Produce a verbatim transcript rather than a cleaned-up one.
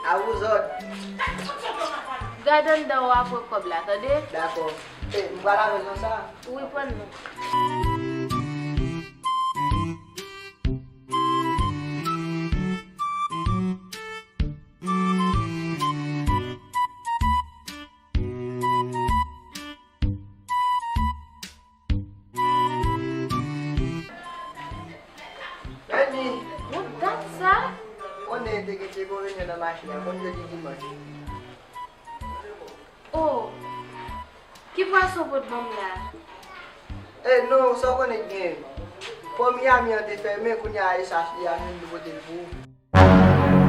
A wouzòd. Gad anndan w apre kòb la, tande? Dakò. E, m pral avè l nan sa. Wi, pran non. Mèni. Bon, dat sa. Konnen te gen ti enkonvenyan nan machin nan, konn jodi dimanch. Oh, ki pwason w pot ban m la? E non, sa w konnen k gen. Pò Miami an te fèmen, kounye a e sa li a menm nou pote l pou ou.